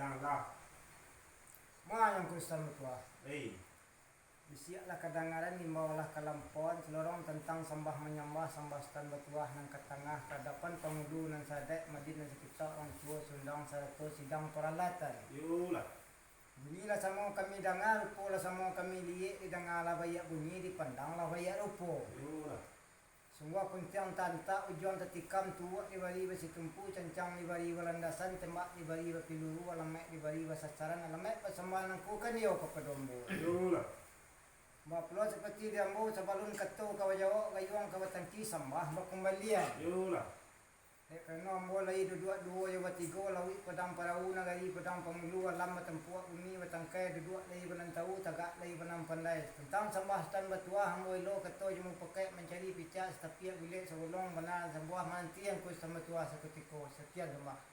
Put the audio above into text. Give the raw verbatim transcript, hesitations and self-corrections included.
Lah. Ma yang kurusan batuah. Hei. Bisiaklah kadangaran, imbaulah kalampauan, salorong tantang sambah manyambah, sambah Sutan Batuah nan ka tangah, ka adapan pangulu nan saadaik, madin nan sakitok, urang tuo saundang, sarato sidang paralatan. Iyolah. Bunyi lah samo kami danga, rupo lah samo kami liek, didanga lah baiak bunyi, dipandang lah baiak rupo. Iyolah. Sungguah puntiang taantak, ujuang tatikam, tuwuk dibari basitumpu, cancang dibari balandasan, tembak dibari bapiluru, alamaik dibari basasaran, alamaik pasambahan nangko kan iyo kapado ambo. Iyolah. Bapulo saparti di ambo, sabalun kato ka bajawok, gayuang ka batangki, sambah bakumbalian. Iyolah. Dek karano ambo lai duduak duo jo batigo, lauik padang parahu, nagari padang pangulu, alam batampuak, bumi batangkai, duduak lai ba nan tawu, tagak lai ba nan pandai. Tantang sambah Sutan Batuah, ambo elo kato jo mupakaik, mancari picak satapiak, bilek sagolong, bana sabuah, mananti angku Sutan Batuah sakutiko. Sakian sambah.